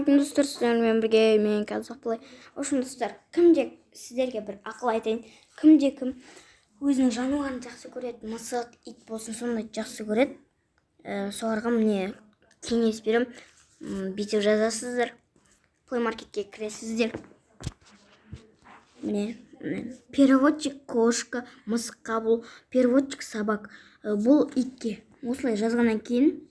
Ассалаумағалейкум, достар! Сіздермен бірге мен, Қазақ Плей. В общем, достар, кімде, сіздерге бір ақыл айтайын. Кімде кім өзінің жануарын жақсы көреді, мысық, ит болсын, сондай жақсы көреді, соларға міне кеңес беремін. Бүйтіп жазасыздар, Play Маркетке кіресіздер, міне, міне, переводчик кошка мысыққа, бұл переводчик собак, бұл итке. Осылай жазғаннан кейін,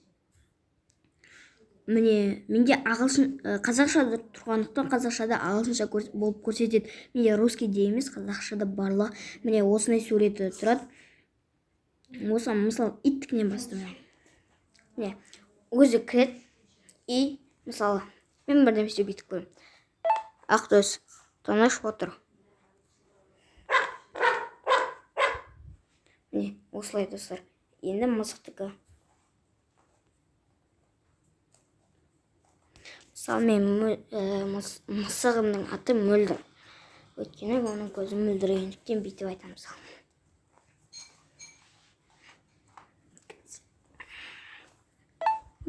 міне, менде ағылшын, қазақшада тұрғандықтан, қазақшада ағылшынша болып көрсетеді. Менде русскийде емес, қазақшада барлығы. Міне, осындай суреті тұрады. Осы, мысалы, иттікінен бастаймын. Міне, өзі кіреді. И мысалы, мен бірдеме істеуге бүйтіп көремін: «Ақтөс, тыныш отыр». Міне, осылай, достар. Енді мысықтікі. Мысалы, мен мысығымның аты Мөлдір, өйткені оның көзі мөлдірегендіктен бүйтіп айтамын. Мысалы,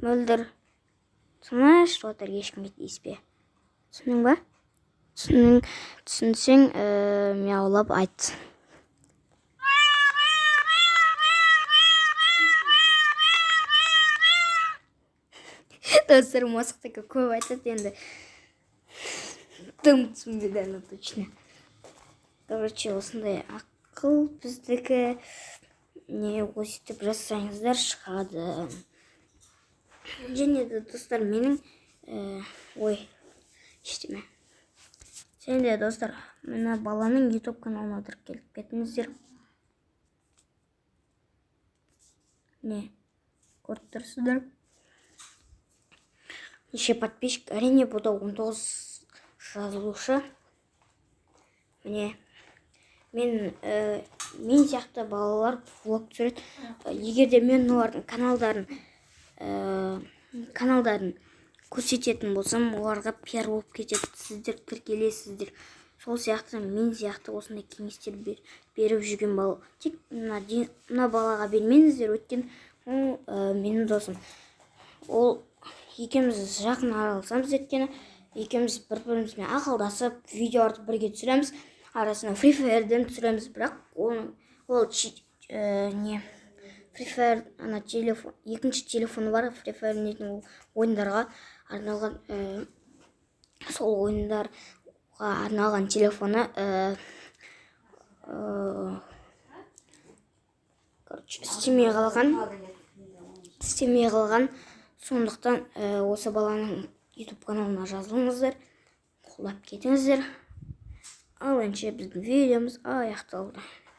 «Мөлдір, тыныш отыр, ешкімге тиіспе, түсіндің ба? Түсінсең, мияулап айт». Достар, мысықтікі көп айтады енді, дым түсінбеді ана, точно. Короче, осындай ақыл біздікі. Не, өстіп жазсаңыздар, шығады. Және де, достар, менің ой, ештеме. Және де, достар, мына баланың Ютуб каналына тіркеліп кетіңіздер. Не, көріп тұрсыздар, неше подписчик. Әрине, бұда 19 жазылушы. Міне, мен сияқты балалар влог түсіреді. Егер де мен олардың каналдарын көрсететін болсам, оларға пиар болып кетеді, сіздер тіркелесіздер. Сол сияқты мен сияқты осындай кеңестер беріп жүрген бала, тек мына балаға бермеңіздер, өйткені ол менің досым. Ол екеуміз жақын араласамыз, өйткені екеуміз бір бірімізбен ақылдасып, видеоларды бірге түсіреміз, арасында Free Fire'ден түсіреміз. Бірақ оның ол не, Free Fire ана телефон, екінші телефоны бар, Free Fire дейтін ол ойындарға арналған, сол ойындарға арналған телефоны, короче, істемей қалған. Сондықтан осы баланың Ютуб каналына жазылыңыздар, қолдап кетіңіздер. Ал ендеше біздің видеомыз аяқталды.